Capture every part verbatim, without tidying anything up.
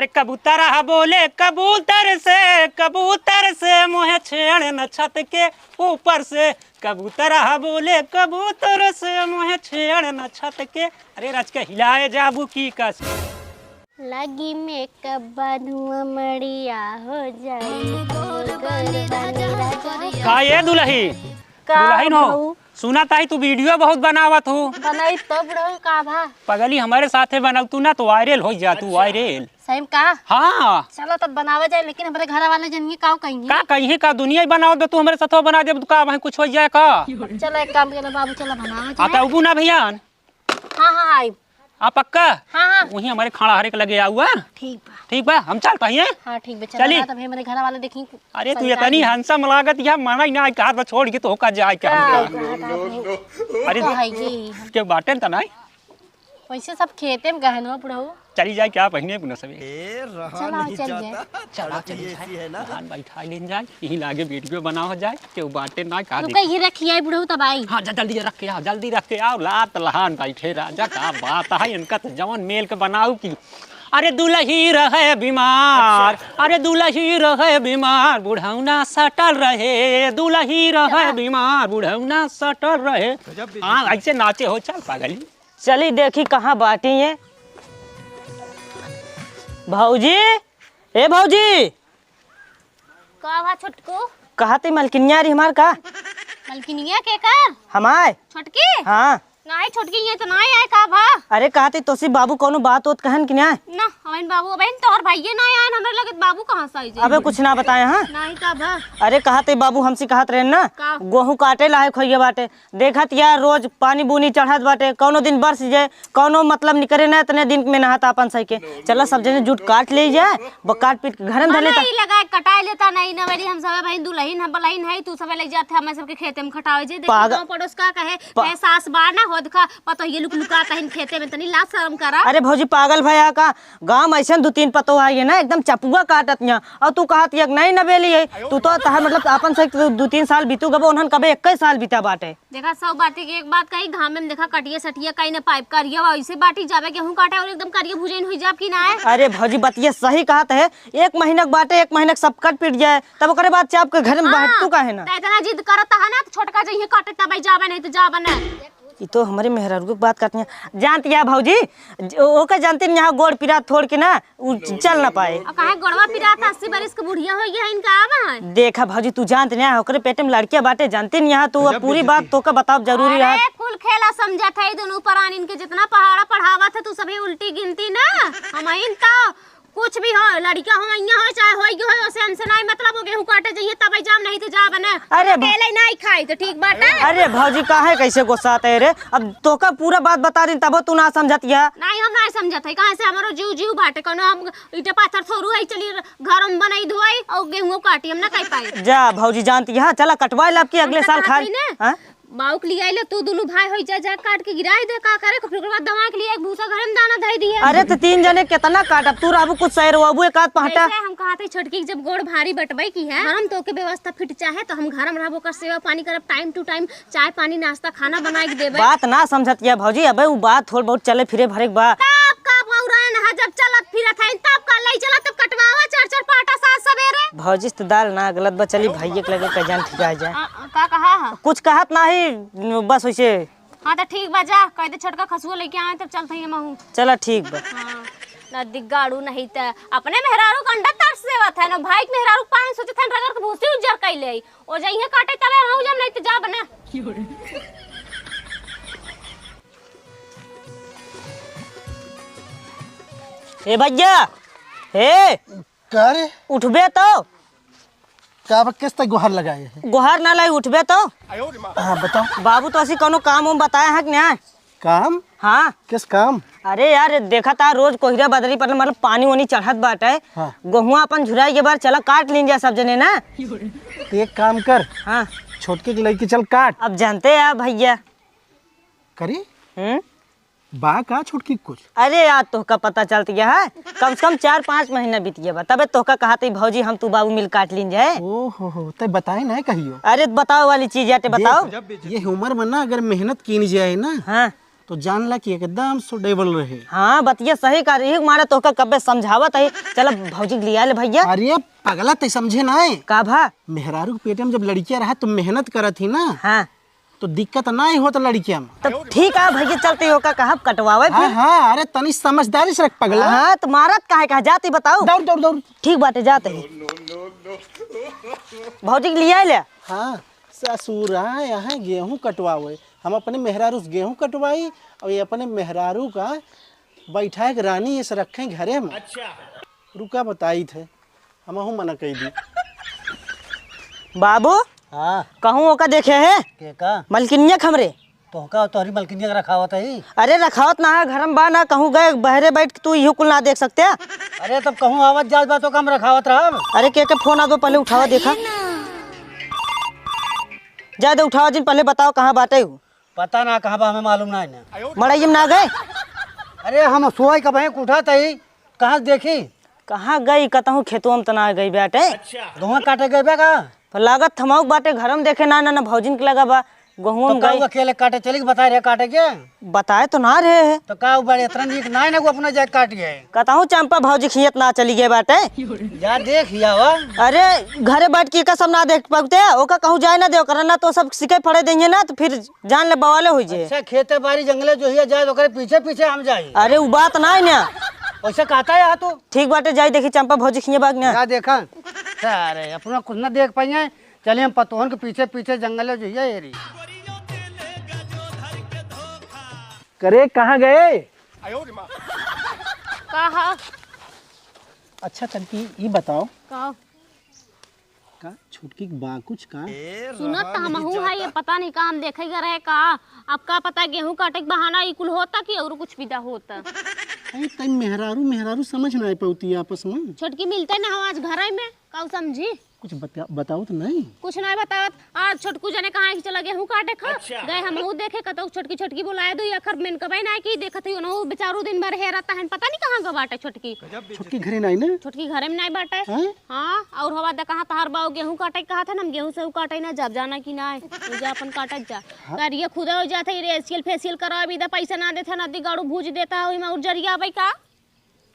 अरे कबूतर हा बोले कबूतर से, कबूतर से मोहे छेड़ न छत के ऊपर से। कबूतर हा बोले कबूतर से मोहे छेड़ न छत के। अरे रच के हिलाए जाबू की कस। लगी मेकअप बा धुआं मड़िया हो जाई। का ये दुलही? का दुलहिन हो? बहू? सुना ताही तू वीडियो बहुत बनावत हो। बनाई तो बुढ़ऊ का भा? पगली हमरे साथे बनल तू ना तो वायरल हो जा तू। अच्छा। वायरल। सही में का? हाँ। चलो तब बनावे जाए, लेकिन हमरे घर वाले जनिए का कहिए? का कहिए का? दुनिया ही बनावत बा, तू हमरे साथे बना देब तो का वहीं कुछ हो जाए का? चलो एक काम करो बाबू, चलो बनावे हाँ जाए। तो अबू ना भैया। हाँ हाँ आई। आ पक्का? हाँ हाँ। वहीं हमरे खाड़ा हरे के लगे आउआ। ठीक बा। ठीक बा, हम चलता ही हैं। हाँ ठीक बा, चलो चली। ना तब हमरे घर वाले देखी। अरे तू इतनी handsome लागत या मना ही ना कहा बा छोड़ के तो का जाए क्या का हमका? कहा था वो? अरे तो है ये। के बाटे न त नाई? वैसे सब खेते में गहन हो बुढ़ऊ। चली जाए क्या पहिने पुना सबे? ए, रहा चला, नहीं चल जाता। जाए। चला, चली जाए। लहान बैठा लेन जाए, यहीं लागे वीडियो बनावा जाए, केहू बाटे ना का रुका, देखी। ये रखिए बुढ़ऊ तब आई। हाँ, जा, जल्दी रख के आओ, जल्दी रख के आओ, लात लहान बैठे राजा, का बात है, इनका तो जवन मेल के बनाऊ की। अरे दुलही रहे बीमार, अच्छा। अरे दुलही रहे बीमार, बुढ़ौना सटल रहे, दुलही रहे चला। बीमार, बुढ़ौना सटल रहे। गजब बेइज्जती। हाँ, ऐसे नाचे हो, चल पागली। चली देखी कहाँ बाटी ये। भौजी, ए भौजी। का बा छोटकू? कहा ती मलकिनिया रही हमार का? मलकिनिया के कर? हमार। छोटकी? हाँ। नाहीं छोटकी, ये तो नाहीं आए का बा? अरे कहा ती तोसी बाबू कौनो बात होत कहन कि नाहीं? ना, हमारे बाबू, अबे तोहर भैये नाहीं आए, हमरे लगे बाबू कहाँ से आई जी? अबे कुछ ना बताए हाँ? नाहीं का बा? अरे कहा ती बाबू हमसे कहत रहे ना, का? गोहूँ काटे लायक होइए बाटे। देखत या रोज पानी बूनी चढ़त बाटे, कौनो दिन बरस जाए, कौनो मतलब निकरे ना, इतने दिन में नहात आपन सही के। चला सब जने जुट काट ले जाए, ब-, काट पीट के घरे में धर लेता। ई लगा के कटाए लेता नहीं ना, वेली हम सबे बहिन दुलहिन हम बलहिन है, तू सबे ले जाते, हमें सबके खेते में खटावे जे। देखी पाग-, गाँव पड़ोस का कहे, पा-, कहे सास बा ना हो देखा, पतोहिए लुक लुका तहिन खेते में, तनी लाज शरम करा। अरे भौजी पागल भया का, गाँव में ऐसे दू तीन पतोह आई है ना, एकदम चपुआ काटत यहाँ, और तू कहत या कि नहीं नबेली है, तू तो तहार मतलब आपन सही दू तीन साल बीतू गबो, उन्हन कबे इक्कीस साल बीता बाटे। देखा, सब बातें के एक बात कही, घामे में देखा, कटिया सटिया कहीं ना पाइप करिया, वैसे बाटी जाबे गेहूं काटे और एकदम करिया भुजैन हुई जाब कि ना है? अरे भौजी, बतिया सही कहत है, एक महीना के बाटे, एक महीना के सब कट पिट जाए, तब ओकरे बाद चाप के घर में हाँ, बैठ तू काहे ना? त इतना जिद करत है ना, तो छोटका जइहे काटे तब जाबे, नहीं तो जाबे ना। ई तो हमरे मेहरारू के बात करती है। जानती है भौजी, ज-, ओके जानती नहीं, यहाँ गोड़ पीरा थोड़ के ना, उ च-, चल ना पाए। आ काहे गोड़वा पिरात है? अस्सी बरिस के बुढ़िया होइ गई है, इनका आवा है। देखा भौजी, तू जानत नहीं, ओकरे पेटे में लड़किया बाटे, जानते नहीं, यहाँ तू अब पूरी बात तोका बताब जरूरी रहा। अरे, कुल खेला समझत है, ई दोनों परान इनके जितना पहाड़ा पढ़ावत है, तू सभी उल्टी गिनती ना। हमहिन तो कुछ भी हो, लड़किया हो, अइया हो, चाहे होइ गयो हो, ओसे हमसे नाहीं मतलब हो, गेहूं काटे जइहे तब जाम, नहीं तो जाब ना। अरे भौ- अकेले नाहीं खाई तो ठीक बाटे। अरे भौजी, काहे कैसे गुस्सात है रे? अब तोका पूरा बात बता दिन तबो तू ना समझत या। नाहीं, हम नाहीं समझत है, कहाँ से हमरो जीव जीव बाटे, कोनो हम ईटा पाथर थोरू है, चली घर में बनाई धोई और गेहूं काटी, हम ना कह पाए। जा भौजी जानती है, चला कटवाए लब की अगले साल खाए। हाँ? बाउक लियाई ले, तू दुनू भाई होई जा, जा काट के गिराई दे, का करे, फिर ओकरे बाद दवा के लिए एक भूसा घर में दाना धई दिए। अरे तो तीन जने कितना काटब, तू रहबू कुछ सही रहबू एक आध पहटा। जैसे हम कहत है छोटकी के जब गोड़ भारी बटबे की है, हम तो के व्यवस्था फिट चाहे तो हम घर में रहबो, ओकर सेवा पानी करब, time to time चाय पानी नाश्ता खाना बनाई के देबे। बात ना समझत या भौजी, अबे उ बात थोड़ बहुत चले फिरे भरे के बा। तब का बौरान है, जब चलत फिरत है, तब का ले चला, तब कटवावा चार चार पाटा सात सवेरे। भौजी तो दाल ना गलत बा, चली भैया के लगे कजान ठिका जाए। आ, आ, का कहा है? कुछ कहत नाही, बस वैसे। हाँ तो ठीक बा, जा कह दे छोटका खसुआ लेके आवे तब चलत हई हमहू। चला ठीक बा। हाँ, ना दिगाड़ू नहीं त अपने मेहरारू का अंडा तरस देवत है ना, भाई के मेहरारू के पान सोचत है रगड़ के भूसी उज्जर कइले। ओ जइहे काटे तबे हमहू जब नहीं तो जाब ना। ए भैया, ए का रे? उठबे तो। का बा, किस तक गुहार लगाए है? गुहार ना लाई, उठबे तो। हाँ, बताओ। बाबू तो ऐसी कोनो काम उम बताया है कि नहीं? काम? हाँ। किस काम? अरे यार, देखा था रोज कोहिरा बदरी पर मतलब पानी वानी चढ़त बाटे। हाँ। गोहुआ अपन झुराई के बार चला काट लीन जा सब जने ना। तो एक काम कर। हाँ। छोटकी के लइके चल काट। अब जानते हैं भैया। करी? हम्म? बा का छोटकी कुछ? अरे यार, तोहका पता चलत गया है, कम से कम चार पाँच महीना बीत गया बा, तबे तोहका कहत ही भौजी हम तू बाबू मिल काट लीन जाए। ओ हो हो, तै बताए ना कहियो। अरे बताओ वाली चीज यार, ते देख, बताओ। ये उम्र में ना अगर मेहनत कीन जाए ना, हाँ। तो जान ला कि एकदम सुटेबल रहे। हाँ, बतिया सही कह रही है, मारे तोहका कब्बे समझावत है। चल, भौजी के लिया ले भैया। अरे पगला, ते समझे ना है। का भा? मेहरारू के पेटे में जब लड़किया रहा तो मेहनत करत ही ना। हाँ। तो दिक्कत ना ही होत लड़किया में। तो ठीक है भैया, चलते हो का कहब कटवावे हाँ, फिर। हाँ, अरे तनी समझदारी से रख पगला। हाँ, तो मारत काहे कहा जाती बताओ। दौड़, दौड़, दौड़। ठीक बाटे, जाते ही। भौजी के लिया ले। हाँ, ससुरा यहाँ गेहूं कटवावे, हम अपने मेहरारू से गेहूं कटवाई और ये अपने मेहरारू का बैठा एक रानी ऐसे रखे घरे में। अच्छा। रुका बताई थे, हमहू मना कई दी। बाबू, हाँ। कहूँ ओका देखे है? के का? मलकिनिया के हमरे। तोहका तोहरी मलकिनिया के रखावत है? अरे रखावत ना है, घर में बा ना, कहूँ गए बहरे बैठ के तू इहो कुल ना देख सकते। अरे तब कहूँ आवत जात बा तो हम रखावत रहब। अरे के के फोन आ दो, पहले उठावा देखा। जा दे उठावा जिन, पहले बताओ कहाँ बाटे हूँ। पता ना कहाँ बा, हमें मालूम ना है ना। मड़ई में ना गए? अरे हम सोई कब हैं उठा तई, कहाँ से देखी? कहाँ गई? कतहूँ खेतवा में त ना गई बाटे। गेहूँ काटे गई बा का? पर लागत थमाउक बाटे, घर में देखे ना, ना, ना भौजिन के लगा बा, गेहूँ तो में का गई। वो अकेले काटे चली के बताए रहे काटे के? बताए तो ना रहे है। तो का वो बड़े इतना नीक ना है ना वो अपना जाए काट गए। कतहूँ चंपा भौजी खियत ना चली गए बाटे। जा देख ही आवा। अरे घरे बैठ के का सब ना देख पाते, ओका कहूँ जाए ना दे, ओकरा ना तो सब सिके पड़े देंगे ना, तो फिर जान ले बवाले हो जे। अच्छा, खेते बारी जंगले जो हिया जाए, ओकरे पीछे पीछे हम जाई। अरे, उ बात ना है ना। वैसे कहता है तू। ठीक बाटे, जाई देखी चंपा भौजी खिए बाग ना। जा देखा। अरे, अपना कुछ ना देख पाइए, चलिए हम पतोहन के पीछे पीछे जंगले जो हिया एरी। करे, कहाँ गए? का हा? अच्छा, तनकी ई बताओ। का? का छोटकी के बा कुछ का? सुनत त हमहू है, ये पता नहीं का हम देखे गए रहे का। अब का पता गेहूं काटे के बहाना ई कुल होता कि और कुछ विदा होता। अरे तई मेहरारू, मेहरारू समझ ना पावती आपस में। छोटकी मिलते ना हो आज घर में, का समझी? कुछ बता-, बताओ तो नहीं। कुछ नहीं बतावत। आज छोटकू जने कहा कि चला गेहूं काटे खा। अच्छा। गए हमहू देखे कतौ छोटकी, छोटकी बुलाए दो, या खर मेन कबे ना की देखत ही उन्हों बेचारू दिन भर हेरत हन, पता नहीं कहाँ गवा बाटे छोटकी। छोटकी घरे नहीं ना? छोटकी घरे में नहीं बाटे। हाँ? हाँ, और हवा दे कहाँ तहार बाऊ गेहूं काटे कहा था ना, हम गेहूं से काटे ना, जब जाना कि ना, तू जा अपन काटत जा। हाँ। करिए खुदा हो जात है, रेसियल फेसियल करावे, इधर पैसा ना देता, नदी गाड़ू भूज देता है, ओही में और जरिया आवे का?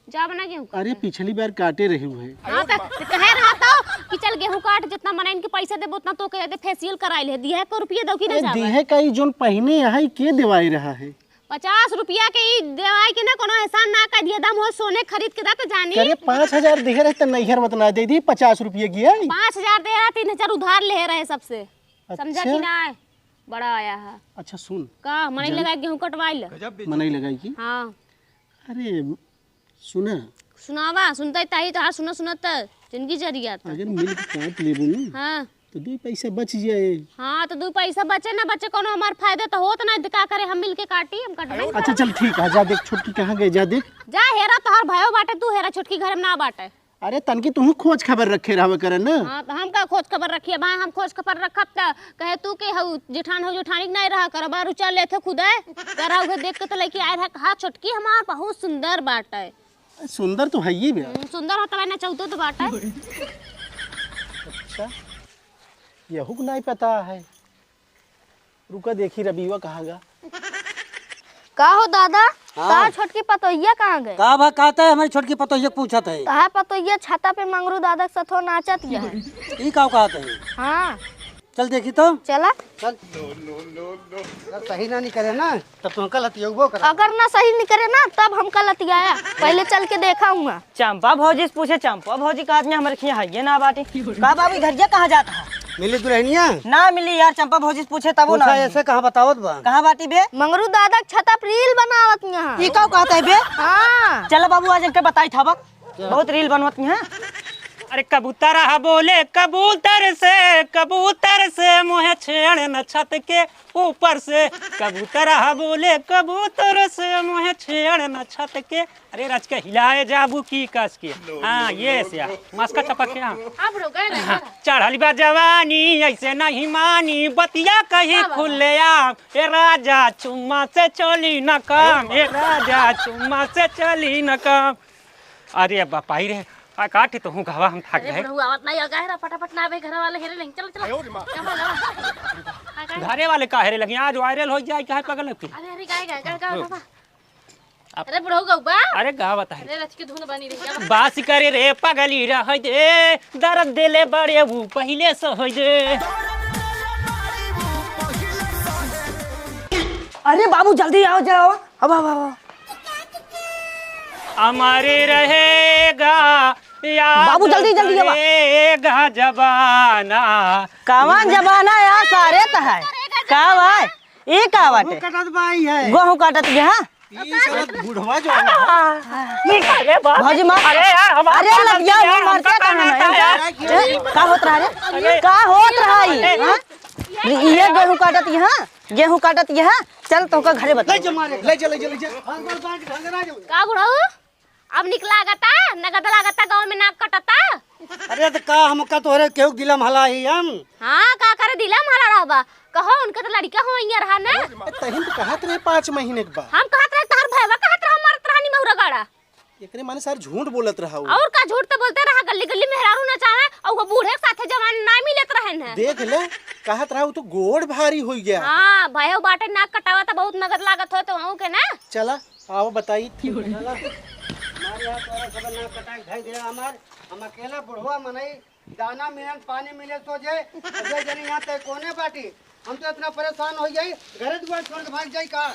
जा बना गेहूं अरे काटे। पिछली बार काटे रही है। हाँ, तो, तो कहे रहा था कि चल गेहूं काट, जितना मना इनके पैसा देबो उतना तो कह दे फेसियल कराई ले, दिया को रुपया दो कि ना अरे जावे? दिहे का ई जोन पहिने यहाँ के दिवाई रहा है? पचास रुपया के ई देवाई के ना कोनो एहसान ना कर दिया, दम हो सोने खरीद के दा तो जानी। अरे पाँच हजार दिहे रहे तो नैहर में तो ना दे दी, पचास रुपया की है। पाँच हजार दे रहा, तीन हजार उधार ले रहे सबसे। समझा अच्छा। कि ना? बड़ा आया है। अच्छा सुन। का, मनई जन- लगा गेहूं कटवाई ले? मनई लगाई की? हाँ। अरे सुना। सुनावा, सुनता ही ताही तो, हाँ, सुना, सुना त जिंदगी जरिया त। अगर मिल के काट लेबू ना, हाँ। तो दो पैसा बच जाए। हाँ, तो दो पैसा बचे ना बचे, कोनो हमार फायदा तो होत ना, तो का करे, हम मिल के काटी, हम कटवाई। अच्छा चल ठीक है, जा देख छोटकी कहाँ गए, जा देख। जा हेरा, तोहर भयो बाटे, तू हेरा, छोटकी घर में ना बाटे। अरे तनकी तुहू खोज खबर रखे रहबे करे ना। हाँ, तो हम का खोज खबर रखिए भाई, हम खोज खबर रखब त कहे तू के हऊ जेठान हो, जेठानी के नहीं रहा कर, बारू चल लेथे खुदे, करा उहे देख के तो लेके आए रहा, कहा छोटकी हमार बहुत सुंदर बाटे। सुंदर तो है ही बे। हम्म, सुंदर होता है ना, चौदह तो बाटे। अच्छा, यहू के नहीं पता है। रुका देखी रबीवा कहाँ गा। का हो दादा, हाँ। तार छोटकी पतोहिया कहाँ गए? का बा, कहता है हमारी छोटकी पतोहिया के पूछत है। तार पतोहिया छाता पे मंगरू दादा के सथो नाचत गए। ई का कहत है? हाँ। चल देखी तो। चला। चल। अगर सही ना नहीं करे ना, तब तुमका लतियउबो करा। अगर ना सही नहीं करे ना, तब हमका लतियाया। पहले चल के देखा हुआ। चंपा भौजी से पूछे, चंपा भौजी का आदमी हमारे खिया है ये ना बाटी। का बाबू, इधर ये कहाँ जाता है? मिली दुल्हनिया? ना मिली यार, चंपा भौजी से पूछे तबो ना पूछा मिली। ऐसे कहाँ बतावत बा? कहाँ बाटी बे? मंगरू दादा के छता पर रील बनावत यहाँ। ई का कहता है बे? हाँ। चलो बाबू, आज इनके बताई था बा। बहुत रील बनवत यहाँ। अरे कबूतर हा बोले कबूतर से, कबूतर से मोहे छेड़ न छत के ऊपर से। कबूतर हा बोले कबूतर से मोहे छेड़ न छत के। अरे रच के हिलाए जाबू की कस के। हाँ, ये से आ। मस्का चपक के, हाँ। अब रुक गए ना। चढ़ल बा जवानी, ऐसे नहीं मानी, बतिया कही का बात? खुले आम। ए राजा, चुम्मा से चली न काम, ए राजा, चुम्मा से चली न काम। अरे बापाई रे, का काटी तो हूँ घावा, हम थक अरे गए। बुढ़ऊ आवत नहीं, आ, काहे रा फटाफट ना आवे, घर वाले हेरे लेंगे। चलो, चलो। आवा, आवा। आ, काहे? घरे वाले का हेरे लगी, आज वायरल हो जाए, काहे पगल है? अरे, अरे, गाय, गाय, गाय, गाय, गाय। अरे बुढ़ऊ गौबा। अरे गावत है। अरे रच के धुन बनी रही है। बास करे रे पगली रह दे, दर्द देले बड़े वो पहिले सह दे। अरे बाबू जल्दी आओ, जाओ। अब, अब, अब। अमर रहेगा याद बाबू, जल्दी, जल्दी आवा। करेगा जमाना। कवन जमाना है? सारे त है। का भाई? ई का बाटे? कटत बाई है। गेहूं काटत के, हाँ? ई साला बुढ़वा जो है। अरे बाप। भौजी मार। अरे यार, हम अरे लग जा, मर जा, कहाँ है? ए, का होत रहा रे? अरे। का होत रहा ई? अरे। हाँ? ये गेहूं काटत यहाँ, गेहूं काटत यहाँ। चल तोहका घरे बता। ले जा मारे, ले जा, ले जा, ले जा। का बुढ़ऊ? अब निक लागता, नगद लागता, गाँव में नाक कटता। अरे त का हमका तोहरे केहू दिलम हला ही हम? हाँ, का करे दिलम हला रहबा? कहो, उनके त लड़िका हो इहाँ रहा ना। ए, तहिन त कहत रहे पाँच महीने के बाद। हम कहत रहे, तहर भयवा कहत रहा, मारत रहा निमौरा गाड़ा। एकरे माने सार झूठ बोलत रहा उ। और का झूठ त बोलते रहा, गल्ली गल्ली मेहरारू नचावे, और वो बूढ़े के साथे जवान ना मिलत रहे न। देख ले, कहत रहा उ तो गोड़ भारी हो गया। हाँ, भयो बाटे नाक कटावा त बहुत नगद लागत हो तो हूँ के ना। चला, आओ बताई। चला। हमारे यहाँ तोरा सब नाक कटाई धई दे हमार। हम अकेला बुढ़वा मनई, दाना मिलन, पानी मिले सोझे, अजय जनी यहाँ तय कोने बाटी। हम तो इतना परेशान हो जाई, घरे दुआर छोड़ के भाग जाई का?